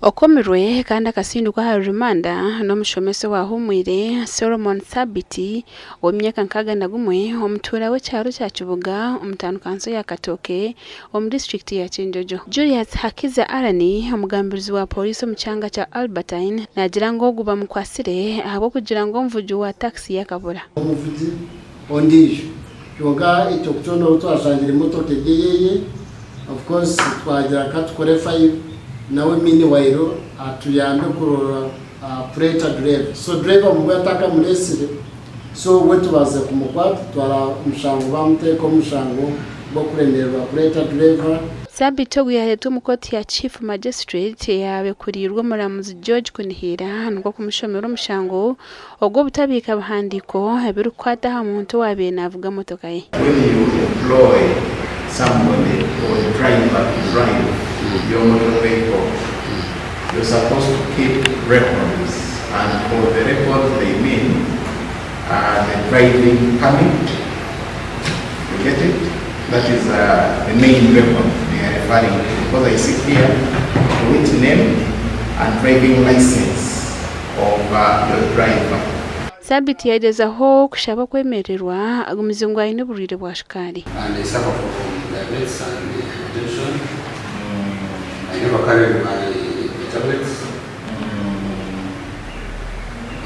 Okomirwe kandi akasindikwa ahari rumanda n'omushomesa owahuumwire, Solomon Sabiti, ow'emyaka 61, omutuura w'ekyaro kya Kibuga omu tauni kanso ya Katooke omu disiturikiti ya Kyenjojo. Julius Hakiza Allan, omugambirizi wa pooriisi omu kyanga kya Albertine naagira ngu ogu bamukwatsire ahabw'okugira ngu omuvugi wa takisi yakabura. Omuvugi ondiijo kwonka itwe kukyona obu twashangire emotoka eri eyeye of course twagira ka tukore file nawe meanwhile atuyambe kurora kureeta driver so driver mubwe atakamureesire so we tubaasize kumukwata twara omushango bamuteeka omu mushango gw'okuremererwa kureeta driver. Sabiiti ogu yaareetwa omu kooti ya Chief Magistrate eyaaba ekuriirwe omuramuzi George Kunihira nikwo kumushomera omushango ogw'obutabiika bihandiiko ebirikukwata aha muntu owaabaire naavuga motoka ye. When you employ somebody or a driver to drive your motor vehicle, you're supposed to keep records and for the records they mean the driving permit, you get it? That is the main record they are referring to because I see here route name and driving license of your driver. Sabiiti yagyezaho kushaba okwemererwa agumize ngu aine oburwaire bwa shukaari. And I suffer from diabetes and hypertension. I never carried my tablets.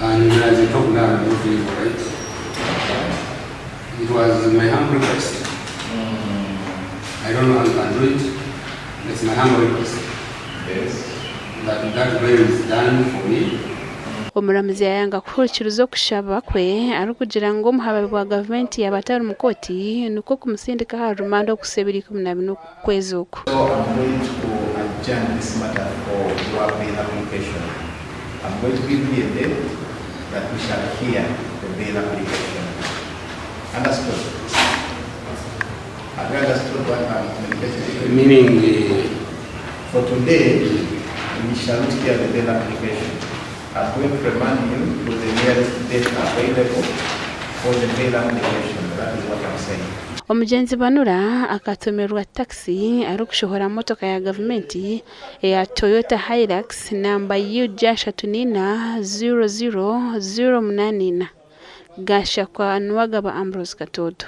And as I talk now, I'm not feeling alright. It was my humble request. I don't know how you can do it. It's my humble request. Yes. That that bail is done for me. Omuramuzi yayanga kuhurikiriza okushaba kwe arikugira ngu omuhababi wa gavumenti yaaba atari mu kooti nikwo kumusindika aha rumanda okuhitsya ebiro 14 okwezi oku. So I'm going to adjourn this matter for your bail application. I'm going to give you a date that we shall hear the bail application. Understood? Have you understood what I'm communicating to you? Meaning, For today, we shall not hear the bail application. I'm going to remand you to the nearest date available for the bail application. That is what I'm saying. Omugyenzi Banura akatomerwa takisi arikushohora motoka ya gavumenti eya Toyota Hilux namba UG 34 00 084 Gashakwa Nuwagaba Ambrose Katooto.